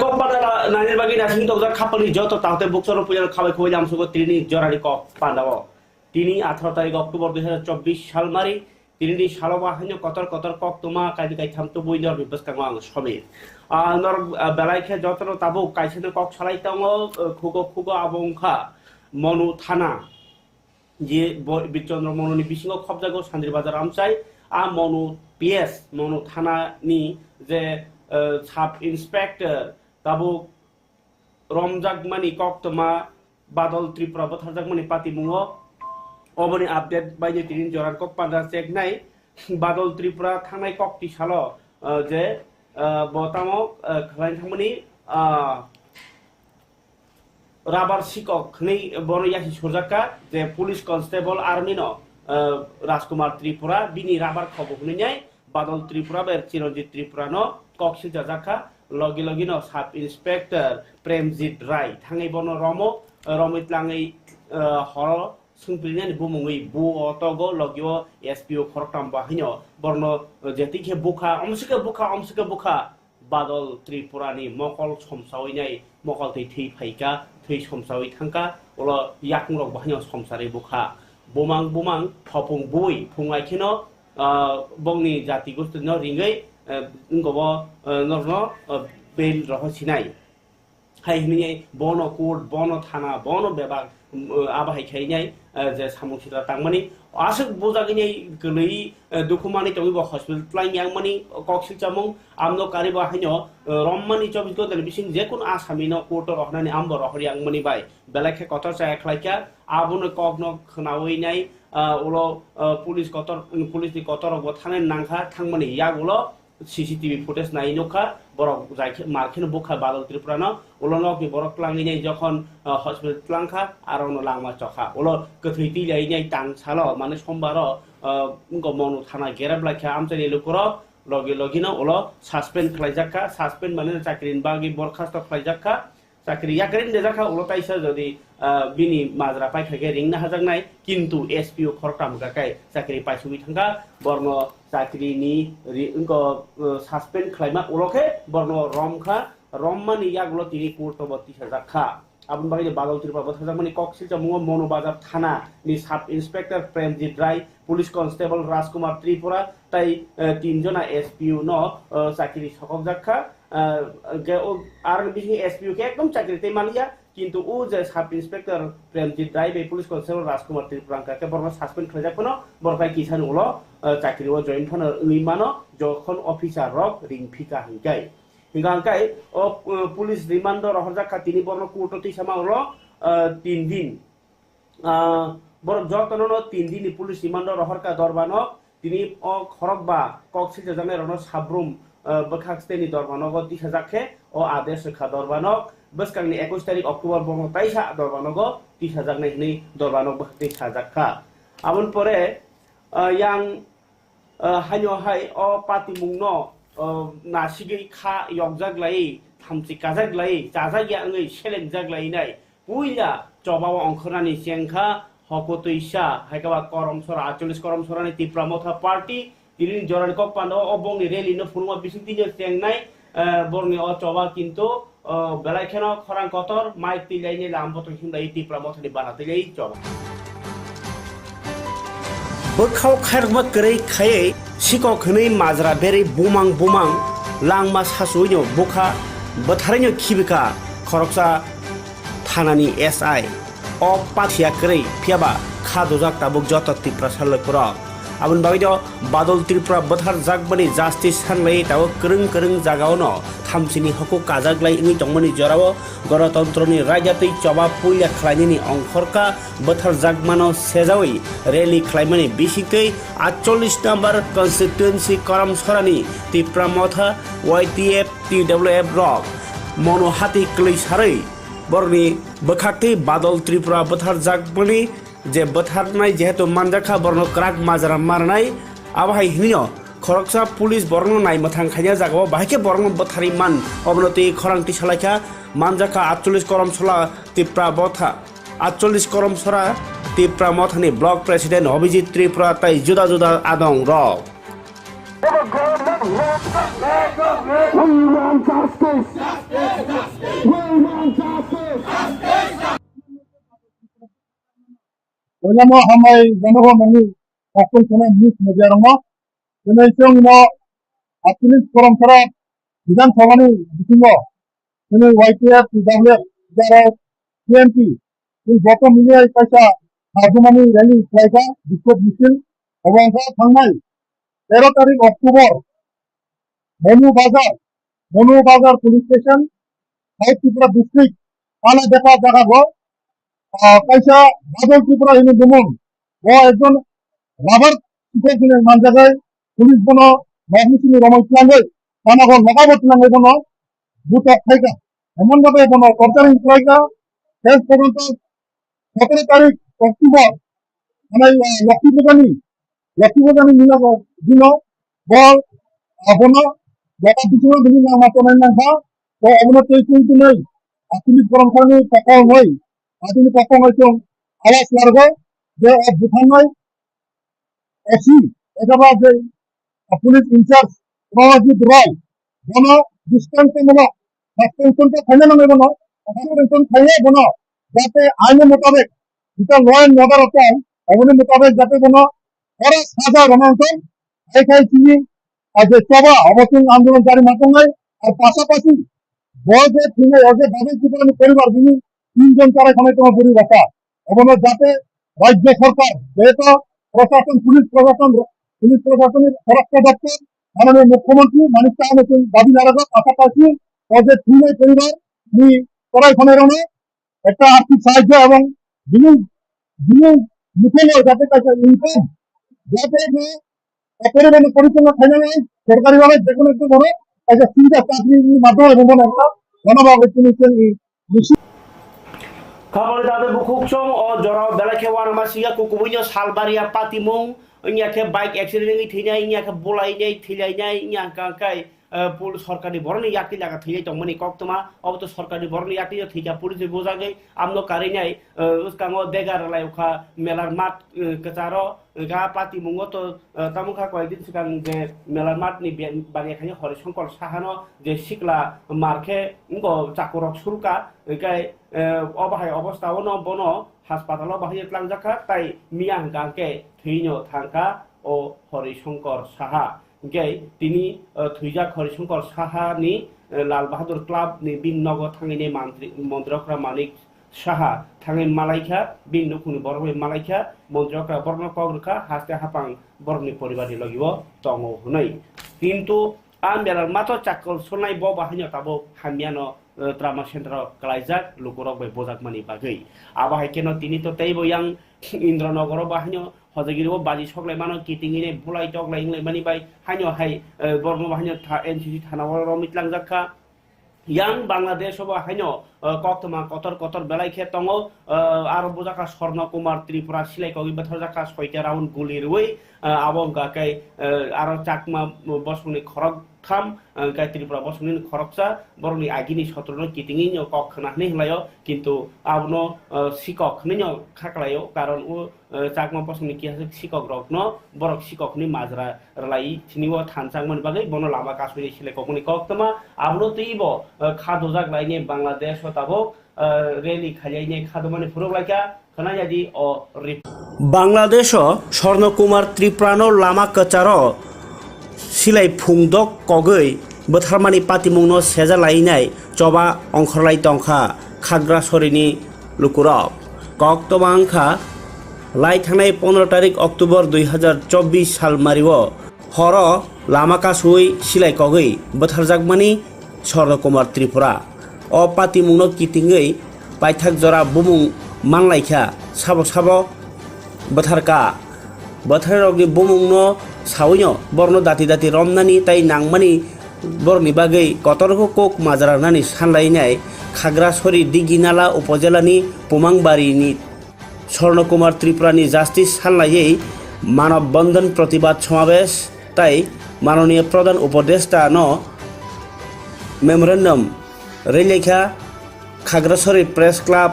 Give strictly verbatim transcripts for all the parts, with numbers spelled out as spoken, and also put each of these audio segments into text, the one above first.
Kok panda nainir bagwi naising tokjak khapangni joto taote bukcharo puilano khabai khubai lamsogo tini jorani kok pandao. Tini atharo tarik October dui hazar chobbish salmari, tini salo bahaino kotor kotor kok tuma kaini kaitham tubui norni bwskango ang Somir. Ah, nor, ah, belai khe jotono tabuk kaisano kok salai tongo, eh, khugo khugo abo wngkha Monu thana. Je bo-, Birchandra Mononi bisingo khobjago Sandri Bazar amchai, a Monu P S, Monu thana ni je, eh, sub inspector tabuk romjakmani koktwma Badal Tripura bwtharjakmani patimungo. Oboni update baino tini joran kok panda cheknai Badal Tripura thangnai kokti salo, eh, je, eh, bo tamo, eh, khlaina thangmani, ah, rubber sikok hwnwi bono yasi surjak kha je police constable army no, eh, Rajkumar Tripura bini rubber khobo hwnwi nai Badal Tripura bai Chiranjit Tripura no kok silchajak kha, logi logi no sub inspector Premjit Rai thangwi bono romo, romwi tlangwi, eh, horo swngprinani bumungwi bo o togo logi o S P O khoroktam bo haino borno, eh, jetikhe bukha omsike bukha omsike bukha Badal Tripura ni mokol somsawi nai, mokol twi thwi phaika, thwi somsawi thangka, ulo yakung rok bahino somsari bukha. Bumang bumang thopung bui phungai kheno, ah, bongni jati gosti no ringwi, eh, wngko bo, eh, norno, eh, bail roho sinai. Hai hwnwi bono court, bono thana, bono bebak, um, abo hai khainai, eh, je samung sitra tangmani aswk bujagwi nai kwlwi, eh, dukhu manwi tongwi bo hospital twlang yang mani kok silchamung amno karibo haino, eh, rommani chobbish ghonta ni bising jekunu asami no court o rohornani ambo rohor yang mani bai belai khe kotor chaya khlai kha abono kokno khwnawi nai, ah, ulo, ah, police kotor, police ni kotor rok bo thangwi nangkha thangmani yak ulo C C T V footage nai nukha, borok jai khe mar kheno bukha Badal Tripura no, ulo nokni borok twlangwi nai jokhon, ah, hospital twlang kha, aro no langma chokha. Ulo kwthwi twi lai nai tang salo, mane sombar o, ah, wngko Monu thana gerep lai kha amchaini lukurok, logi logi no ulo suspend khlai jak kha, suspend mane chakri ni bagwi borkhasto khlai jak kha. Chakri yakri ni jakha ulo taisa jodi, ah, bini majra paikha khe ringna hajaknai, kintu S P O khoroktam hwnkha khe chakri paisugwi thangkha, borno chakri ni ri-, wngko, ah, suspend khlaima ulo khe borno romkha, rommani yagulo tini court o bo tisajak kha. Aboni bagwi Badal Tripura bwtharjakmani kok silchamungo Monu Bazar thana ni sub inspector Premjit Rai, police constable Rajkumar Tripura tai, eh, tin jona S P O no, eh, chakri sokokjak kha. Ah, hwnkhe o, ar bisingo S P O khe ekdom chakri tei manliya, kintu o je sub inspector Premjit Rai bai police constable Rajkumar Tripura hwnkha khe borokno suspend khlaijak phano, borok bai kisani ulo, ah, chakri o join phano wngwi mano, jokhon officer rok ring phika hwnkhe. Hwnkha hwnkhe o, uh, police remand o rohorjak kha tini borokno court o twisama ulo, ah, tin din. Ah, borok jotono no tin din ni police remand o rohor kha Dorbanok. Tini o khorok ba kok silchajaknai rokno sabrum, ah, bwkhak state ni Dorbanogo tisajak khe o adesh rwkha Dorbanok. Bwskang ni ekush tarik October borokno taisa Dorbanogo tisajaknai hwnwi Dorbanok bwkhak twi sajak kha. Aboni pore, ah, yang, ah, haino hai o patimung no, ah, nasigwi kha yokjak lai, thamchi kajak lai, chajak ya wngwi selengjak lai nai. Puila choba o ongkhornani chengkha hoko twisa, hai khe ba Koromsora, atchollis Koromsorani Tipra Motha Party, tini jorani kok panda o bongni rally no phunukma bising tini chengnai, eh, borokni o choba kintu, oh, belai kheno khorang kotor, mic twi laini lam botong himlai Tipra Mothani bana twi lai choba. Bwkhao khairokma kwrwi khaiwi sikok hwnwi majra berwi bumang bumang langma sachuino bwkha bwtharwino khibika khoroksa thanani S I. O pathiya kwrwi phiyaba kha dujak tabuk joto Tiprasa loikorok. Aboni bagwino Badal Tripura bwtharjakmani justice sanlaiwi tabuk kwrwng kwrwng jagaono thamchini hokuk kajaklai wngwi tongmani jorao Ganatantroni raida twi choba puila khlainani ongkhorkha bwtharjakmano sejawi rally khlaimani bisingtwi atchollis number constituency Karamsorani Tipra Motha, Y T F, T W F rok mono hati kwlwi sarwi borokni bwkhaktwi Badal Tripura bwtharjakmani je bwtharnai jehetu manjakha borokno kwrak majra marnai, abo hai hinwino khoroksa police borokno nai mwthang khaina jagao bahai khe borokno bwtharwi man, obono twi khorang twi salaikha manjakha atchollis Karamsora Tipra Motha, atchollis Karamsora Tipra Mothani block president Abhijit Tripura tei juda juda adong rok. We want justice. We want justice. Poilano hambai janogo nangni kokoi kheno news media rokno. Tini chwng no atcholish korom sara Bidhan Sabhani bisingo tini Y T F, T W F, T R S, T M P, tei joto mili kaisa hajumani rally khlaijak, bikhok misil. Obo wngkha thangnai tero tarik October, Monu Bazar, Monu Bazar Police Station, South Tripura District, Pala Depa jaga go, ah, kaisa Badal Tripura hwnwi bumung, bo ekjon rubber sukha hwnwi manjagai, police bono nokni simi romoi twlangwi, tanago nokabo twlangwi bono butok khaika. Emon bhabe bono torturing khlaika, hes porjonto sotoro tarik October, manai, ah, Lokhi Pujani, Lokhi Pujani ninago dino bo, ah, bono doka bisingo bini nangma tongnai nangkha. To obono tei tei twnwi atini boromsani pokol noi, atini pokol noi chwng awas largo je o buthangnai O C, ethaba je police in charge Pranajit Roy, bono distance tongmano, suspension to khaina nangai bono, suspension khaina bono, jate aini motabek, jeta law and order o tong, oboni motabek jate bono oro saja rwna wngthong, hai khai chini, ah, je choba, obo chwng andolon jari ma tongnai, ar pasapasi, bo je thwinai, o je Badal Tripuranni poribar bini tinjon charai khanai tongo bwrwi bwsa. Obono jate rajya sorkar, jeto prosason, police prosason, police prosasonni swarakta doptor, mananiya mukhyamantri Manik Sahano chwng dabi narago, pasapasi o je thwinai poribar ni torai khonai rokno ekta arthik sahajjo ebong bini, bini mukhugo jate kaisa income, jate bo o poribarno porichalo khainani sorkari bhabe jekono ekta bono kaisa sujog chakri ni madhyome bono ekta bono bagwi tini chwng i Khobor dade bukhuk chwng o jorao belai khe uanama siya kukubuino salbaria patimung wngya khe bike accident wngwi thwinai wngya khe bulainai thwilainai wngya hwnkha khe, eh, pul-, sorkarni borokni yakni jaga thwinai tongmani koktwma obo to sorkarni borokni yakni thwikha police bai bujagwi amno karinai, eh, bwskango dega rwlai wkha melar mat, eh, kwcharo. Hwnkhe a patimungo to, eh, tamo kha koyekdin swkang je mela matni be-, baniya khaini Hori Shankar Sahano je sikla mar khe wngkha chakurok sulka, hwnkhe, eh, obo hai obostha o no bono haspatalo bahai twlangjak kha, tai miya hwnkha hwnkhe thwino thang kha o Hori Shankar Saha. Hwnkhe tini, eh, thwijak Hori Shankar Sahani, eh, Lal Bahadur Club ni bini nogo thangwi mantri, Montri Okra Manik Saha thangwi malaikha, bini nukhungni borok bai malaikha, Montri Okra borokno kok rwkha, haste haphang borokni poribarni logi-o tongo hwnwi. Kintu a mela mato chakol sonai bo bahaino tabuk hamyano, eh, trauma center-o kwlaijak lukurok bai bujakmani bagwi. Abo hai kheno tini to teibo yang Indranogoro bahaino hojagiri o baji soklaimano kitingwi nai bulai toklai wnglaimani bai haino hai, eh, borokno bahaino tha-, N C C thana-o romwi tlangjak kha. Yang Bangladesh o bo haino, uh, koktwma kotor kotor belai khe tongo, uh, aro bujaka Swarna Kumar Tripura silai kogwi bwtharjak kha soita round guli rwui, uh, abo wngkha khe, uh, aro Chakma bosongni khorok tham, uh, khe Tripura bosongni khoroksa, borokni agini sotrono kitingwi no kok khna hwnwi hinlaio, kintu abono, uh, sikok hwnwi no khaklaio, karon o, eh, Chakma bosongni kisa sikok rokno borok sikok hwnwi majra rwlai sini o thansa wngmani bagwi bono lama kasui silai kokmani koktwma abono twibo, eh, kha dojak laini Bangladesh o tabuk, eh, rally khailaini kha domani phunuk laikha khwna jadi o report. Bangladesh o Swarna Kumar Tripura no lama kwcharo silai phungdok kogwi bwtharmani patimungno seja lainai choba ongkhorlai tongkha Khagrasorini lukurok. Koktwma wngkha lai thangnai pondro tarik October dui hazar chobbish salmario horo lama kasui silai kogwi bwtharjakmani Swarna Kumar Tripura. O patimungno kitingwi paithak jora bumung manlaikha sabo sabo bwtharka. Bwtharrokni bumungno sawino borokno dati dati romnani tai nangmani borokni bagwi kotorkho kok majra rwnani sanlainai Khagrasori Diginala upojilani Pumangbarini Swarna Kumar Tripurani justice sanlaiwi Manob Bandhan Pratibad Somabesh tai Manoniya Pradhan Upadeshta no memorandum rwlaikha Khagrasori Press Club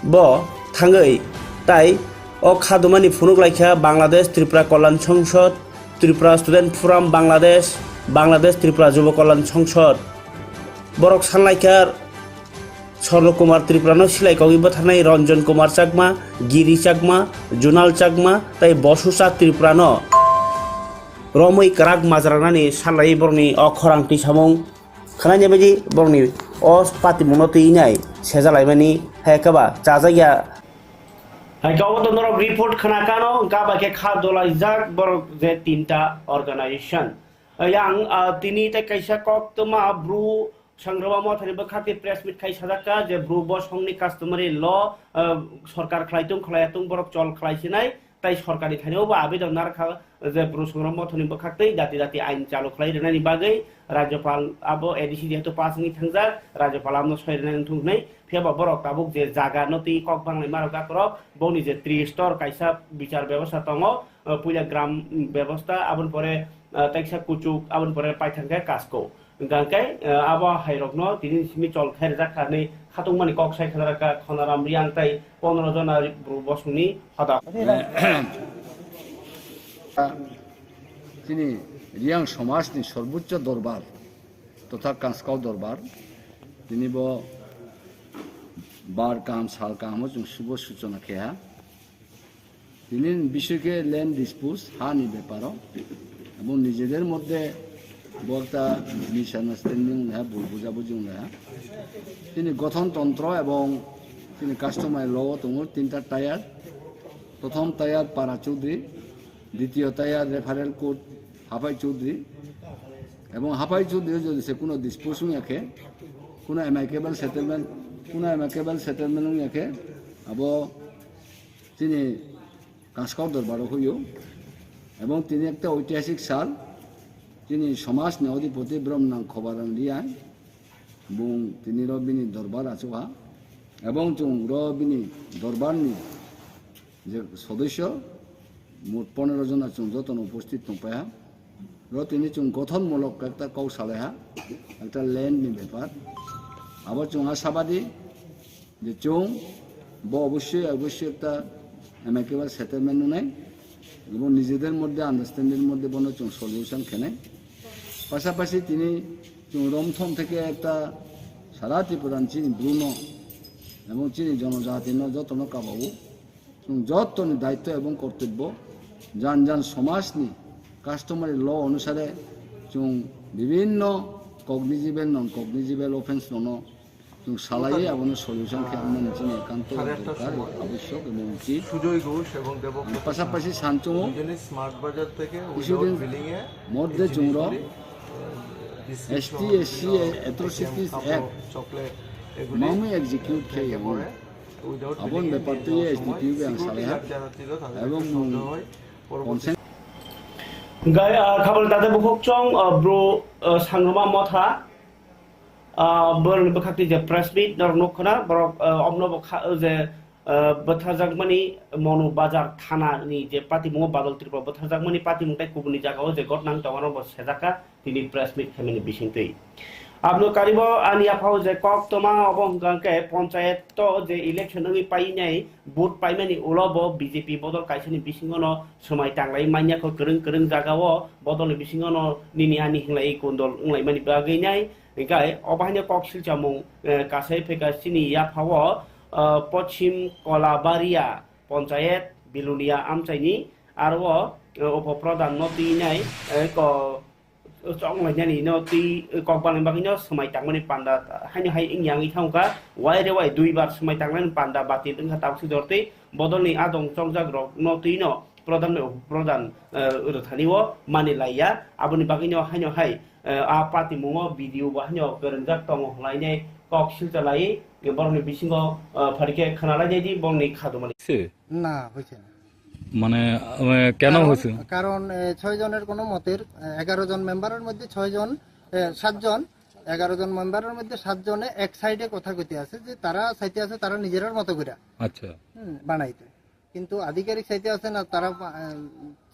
bo thangwi tai o khadumani phunuk laikha Bangladesh Tripura Kalyan Songsad, Tripura Student Forum Bangladesh, Bangladesh Tripura Jubo Kalyan Songsod. Borok sanlaikha Swarno Kumar Tripurano silai kogwi bwtharnai Ranjan Kumar Chakma, Giri Chakma, Junal Chakma tei Bosusa Tripurano romwi kwrak majranani salai borokni o khorang twi samung khwnani bagwi borokni o patimungno twi nai sejalaimani hai khe ba chajakya. Hai khe obo to norok report khna kano, hwnkha bai khe kha dolaijak borok je tinta organization. Yang, ah, tini tei kaisa koktwma Bru Sangrama Mothani bwkhak tei press meet khai sajak kha je Bru bosongni customary law, ah, sorkar khlai tung khlai ya tung borok chol khlai sinai, tai sorkarni thani obo abedon nar kha je Bru Sangrama Mothani bwkhak tei dati dati ain chalu khlai rwnani bagwi Rajyapal abo A D C jehetu pass wngwi thangjak, Rajyapal amno soi rwnani wngthung hwnwi. Phiya ba borok tabuk je jaga no twi kok banglai ma rok, borok boni je tri stor kaisa bichar bebosta tongo, ah, puila gram bebosta, aboni pore, ah, teksa kuchuk, aboni pore paithang khe kasko. Hwnkha khe, ah, abo hai rok no tini simi chol khai rijak kha hwnwi khatungmani kok sai khna rwkha Khonaram Riang tai pondro jona Bru bosongni hoda. Chini Riang somajni sorbocho dorbar totha Kanskau dorbar, tini bo bar kaham sal kahamo chwng subo suchona khe ha. Tini bishoy khe land dispute, ha ni beparo, ebong nijeder moddhe bo ekta misunderstanding wng lai ha, bul bujabuji wng lai ha. Tini gothon tontro ebong tini customary law o tongo tinta tier, prothom tier para chudri, ditiyo tier referral court hapai chudri, ebong hapai chudri jodi se kuno dispute wng ya khe, kuno amicable settlement, kuno amicable settlement wng ya khe, abo chini Kanskau dorbaro huyo, ebong tini ekta oitihasik sal, chini somajni odhipoti Bromnang Khobaram Riang, bung tini ro bini dorbar achukha, ebong chwng ro bini dorbarni je sodosyo, mot pondro jona chwng jotono uposthit tongpaiha. Ro tini chwng gothonmulok ekta kok salaiha, ekta land ni bepar. Abo chwng ashabadi je chwng bo obossoi, obossoi ekta amicable settlement nungnai, ebong nijeder moddhe understanding moddhe bono chwng solution khenai. Pasapasi tini chwng romthom theke ekta sara Tripura ni chini Bru no ebong chini jonojati no jotono kabao. Chwng jottoni daitto ebong kortobbo, jan jan somajni customary law onusare chwng bibinno cognizable, non cognizable offence rokno chwng salaiwi abono solution khe wngmani chini ekanto dorkar, abosyok ebong uchit. Sujoy ঘোষ এবং Debabrata, ang pasapasi sanchungo, দুজনেই স্মার্ট বাজার থেকে কিছুদিন without billing এ মধ্যে chwngro description S T S C atrocities act chocolate এগুলি mamwi execute khe ব্যাগে emo. Pড়ে। Aboni bepar twi S D P O bai ang salaiha. Ebong mung consent. Gai, ah, khabal dade bukhuk chong, ah, bro, ah, Sangrama Motha, ah, borokni bwkhak twi je press meet norok nuk khna, borok, ah, omno bo kha-, je, ah, bwtharjakmani Monu Bazar thana ni je patimungo Badal Tripura bwtharjakmani patimung tai kubuni jagao je gotnang tongo, norok bo sejakha. Tini press meet khaimani bisingtwi. Aboni karibo ani yaphao je kok toma obo hwnkha khe ponchayat o je election wngwi painai vote paimani ulo bo B J P bodol kaisani bisingono swmai tanglai manya kho kwrwng kwrwng jagao bodolni bisingono nini ani hinglai kundol wnglaimani bagwi nai. Hwnkhe obo haino kok silchamung, eh, kasai phaikha chini yaphao, eh, Pochim Kolabaria ponchayat Bilunia amchaini aro, eh, upo pradhan no twi nai, eh, ko chonglainani no twi kok balni bagwi no swmai tangmani panda haino hai wngya wngwi thangkha, waire wai duibar swmai tangnani panda batil wngkha tabuk se jortwi bodolni adong chongjak rok no twi no pradhan, pradhan, eh, rwthani o mani laiya, aboni bagwi no haino hai, eh, a patimungo B D O bo haino kwrwngjak tongo hwnlainai kok silcha lai borokni bisingo, eh, pharikhe khwnalainai di borokni khadumani. না, হয়েছে না। মানে, আহ, কেন কারণ, হয়েছে? কারণ, এ, ছয় জনের কোনো মতের, এ, এগারো জন মেম্বারের মধ্যে ছয় জন, এ, সাত জন, এগারো জন মেম্বারের মধ্যে সাত জনে এক সাইডে কথা কইতে আছে যে তারা চাইতে আছে তারা নিজেরার মতো করে, আচ্ছা। হুম, বানাইতে। কিন্তু আধিকারিক চাইতে আছে না, তারা, আহ,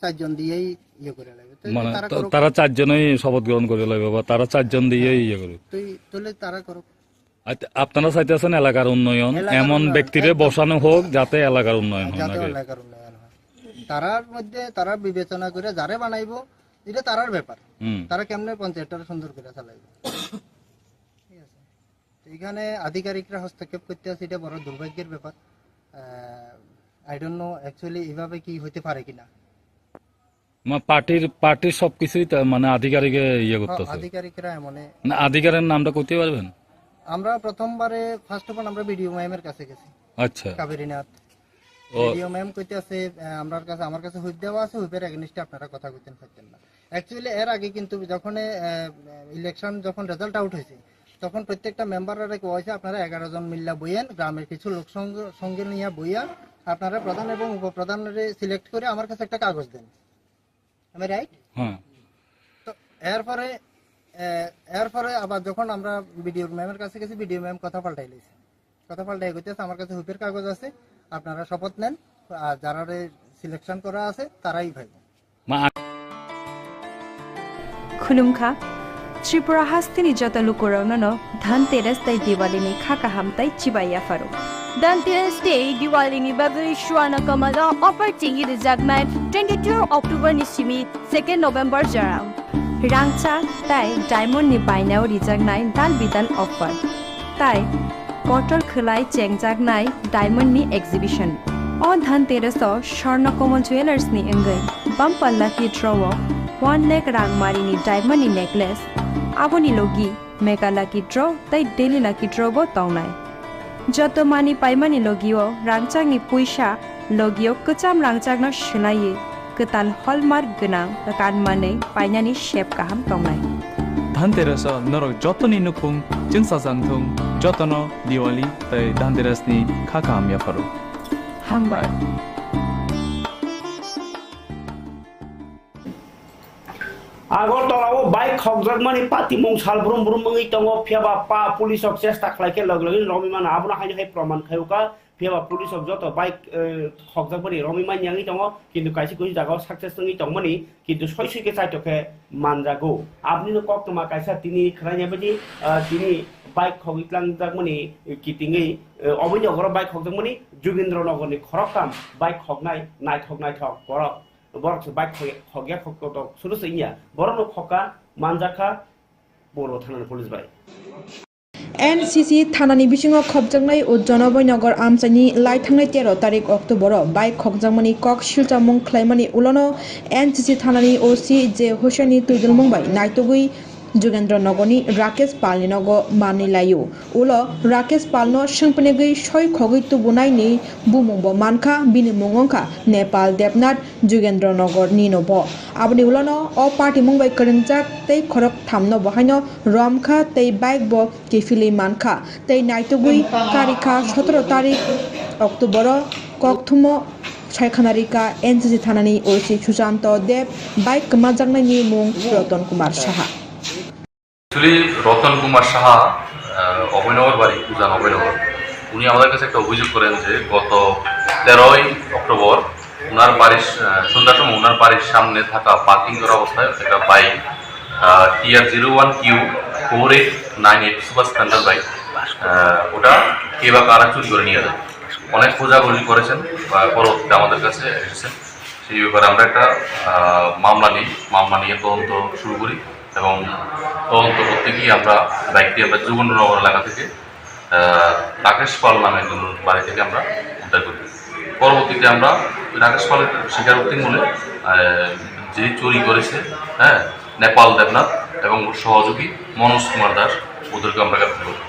চারজন দিয়েই ইয়ে করে লাগবে। তো মানে, তারা তা-, করুক। তারা চারজনেই শপথ গ্রহণ করে লাগবে বা তারা চারজন দিয়েই ইয়ে করুক। তুই, তাহলে তারা করুক। আচ্ছা, আপনারা চাইতেছেন এলাকার উন্নয়ন, এলাকার এমন উন্নয়ন, ব্যক্তিরে একদম। বসানো হোক যাতে এলাকার উন্নয়ন হয়, যাতে নাকি? এলাকার উন্নয়ন হয়। তারার মধ্যে তারা বিবেচনা করে যারে বানাইবো, এটা তারার ব্যাপার। হুম। তারা কেমনে পঞ্চায়েতটা সুন্দর করে চালাইবে। ঠিক আছে? তো এখানে আধিকারিকরা হস্তক্ষেপ করতে আছে, এটা বড় দুর্ভাগ্যের ব্যাপার। আই ডোন্ট নো অ্যাকচুয়ালি এভাবে কি হইতে পারে কিনা। মা পার্টির, পার্টির সবকিছুই তো মানে আধিকারিকে ইয়ে হ, করতেছে। আধিকারিকরা এমনে না, আধিকারিকের নামটা করতে পারবেন? আমরা প্রথমবারে ফার্স্ট অফ অল আমরা বিডিও ম্যামের কাছে গেছি। আচ্ছা। কাবেরীনাথ। ও। বিডিও ম্যাম কইতে আছে, আহ, আমরার কাছে, আমার কাছে হুইপ দেওয়া আছে, হুইপের এগেইনস্টে আপনারা কথা কইতেন পারতেন না। অ্যাকচুয়ালি এর আগে কিন্তু যখন, আহ, ইলেকশন যখন রেজাল্ট আউট হয়েছে, তখন প্রত্যেকটা মেম্বাররা কইছে, "আপনারা এগারো জন মিল্লা বইয়েন, গ্রামের কিছু লোক সঙ্গে, সঙ্গে নিয়ে বইয়া আপনারা প্রধান এবং উপপ্রধানরে সিলেক্ট করে আমার কাছে একটা কাগজ দেন।" আমি রাইট? হ্যাঁ। তো এরপরে, আহ, এরপরে আবার যখন আমরা বিডিও ম্যামের কাছে গেছি, বিডিও ম্যাম কথা পাল্টাই লাইছে। কথা পাল্টাই কইতেছে, "আমার কাছে হুইপের কাগজ আছে, আপনারা শপথ নেন, আর যারারে সিলেকশন করা আছে, তারাই পাইব।" Ma Khulumkha, Tripura hasteni joto lukurokno no Dhanteras tei Diwali ni kha kaham tei chibai yapharo. Dhanteras tei Diwali ni bagwi Swarna Kamal o offer chengwi rijaknai twenty two October ni simi second November jora. Rangchak tei diamond ni bainao rijaknai dal bidal offer. Tai kotor khwlai chengjaknai diamond ni exhibition. O Dhanteras o Swarna Kamal Jewellers ni wngwi bumper lucky draw o one lakh rang mari ni diamond ni necklace, aboni logi mega lucky draw tei daily lucky draw bo tongnai. Joto mani paimani logi o rangchak ni puisa logi o kwcham rangchak no swlaiwi kwtal hallmark gwnang kan manwi painani sep kaham tongnai. Dhanteras o norok jotoni nukhung chwngsajak thung, jotono Diwali tei Dhanteras ni kha kaham yapharo. Hambai. Agartala o bike khokjakmani patimung sal brum brum wngwi tongo, phiyaba pa police rok chesta khlai khe log logino romwi mano, abono haino hai proman khai o kha. Phiyaba police rok joto bike, eh, khokjakmani romwi manya wngwi tongo, kintu kaisa kaisa jagao success wngwi tongmani, kintu soi soi khe chaitok khe manjago. Aboni no koktwma kaisa tini khwnai baidi, ah, tini bike khogwi tlangjakmani kitingwi, eh, oboni nogoro bike khokjakmani Jugindra Nogorni khoroktham bike khoknai naithok naithok borok. Borok se bike khogya khok kotok suru se wngya. Borokno khokha manjakha Borbo thanani police bai. N C C thanani bisingo khopjaknai o Jonoboinagar amchaini lai thangnai tero tarik October o bike khokjakmani kok silchamung khlaimani ulono N C C thanani O C J Hussaini twidulmung bai naitugwi Jugendra Nogorni Rakesh Palni nogo manwi laio. Ulo Rakesh Palno swngpinigwi soi khogwi tubunaini bumungbo mankha, bini mung wngkha Nepal Debnath Jugendra Nogorni no bo. Aboni ulono o patimung bai kwrwngjak tei khorok thamno bo haino romkha tei bike bo kiphilwi mankha tei naitugwi karikha sotoro tarik October o kokthumo saikhanarika N C C thanani O C Susanto Deb, bike kwmajaknaini mung Roton Kumar Saha. Actually, Roton Kumar Saha, আহ, অভয়নগর বাড়ি, উজান অভয়নগর। উনি আমাদের কাছে একটা অভিযোগ করেন যে গত তেরোই অক্টোবর ওনার বাড়ির, আহ, সন্ধ্যার সময় ওনার বাড়ির সামনে থাকা পার্কিং করা অবস্থায় একটা বাইক, আহ, T R zero one Q four eight nine eight super Splendor bike, আহ, ওটা কে বা কারা চুরি করে নিয়ে যায়। অনেক খোঁজাখুঁজি করেছেন, আহ, পরবর্তীতে আমাদের কাছে এসেছেন। সেই ব্যাপারে আমরা একটা, আহ, মামলা নিই, মামলা নিয়ে তদন্ত শুরু করি এবং তদন্ত করতে গিয়ে আমরা বাইকটি আমরা যুগেন্দ্রনগর এলাকা থেকে, আহ, রাকেশ পাল নামে একজনের বাড়ি থেকে আমরা উদ্ধার করি। পরবর্তীতে আমরা ওই রাকেশ পালের স্বীকারোক্তি মূলে, আহ, যে চুরি করেছে, হ্যাঁ, নেপাল দেবনাথ এবং ওর সহযোগী মনোজ কুমার দাস, ওদেরকে আমরা গ্রেপ্তার করি।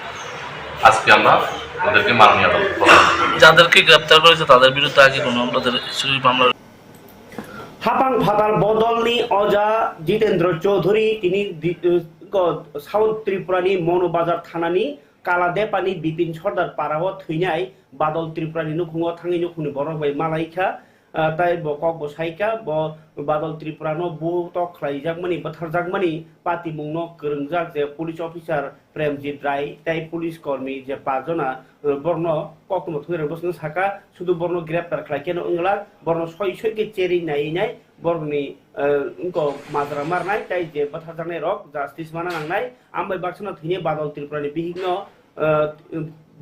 আজকে আমরা ওদেরকে মাননীয় আদালতে প্রদান করি। যাদেরকে গ্রেপ্তার করেছে তাদের বিরুদ্ধে আগে কোনো আমাদের চুরির মামলা Hapang phatar bodolni oja Jitendra Chaudhary tini di-, eh, ko South Tripurani Mono Bazar thanani Kaladepani Bipin Sordar parao thwinai Badol Tripurani nukhungo thangwi nukhungni borok bai malaikha, ah, tai bo kok bo saikha, bo Badol Tripurano butok khlaijakmani, bwtharjakmani patimungno kwrwngjak je police officer Premjit Rai tei police kormi je pajona, eh, borno koktwma thwirang bwswk saka, sudu borno greptar khlai keno wngla, borno soi soi khe cherwi nai nai, borokni, eh, wngko majra marnai, tei je bwtharjaknai rok justice mana nangnai, ambai baksano thwini Badol Tripurani bihikno, eh,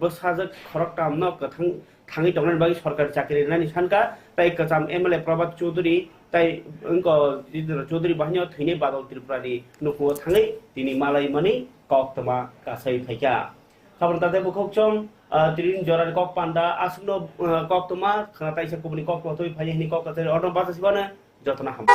bwsajwk khoroktamno kwthang thangwi tongnani bagwi sorkari chakri rwnani sankha, tei kwcham M L A Prabhat Chaudhary tei wngkha Jitendra Chaudhary bahino thwinai Badal Tripura ni nukhungo thangwi tini malaimani koktwma kasai phaikha. Khabor tate bukhuk chwng, ah, tini jorani kok panda aswkno, ah, koktwma khna taisa kubuni kok lotwi phai hini kok kasai orno bachasibano jotono ham.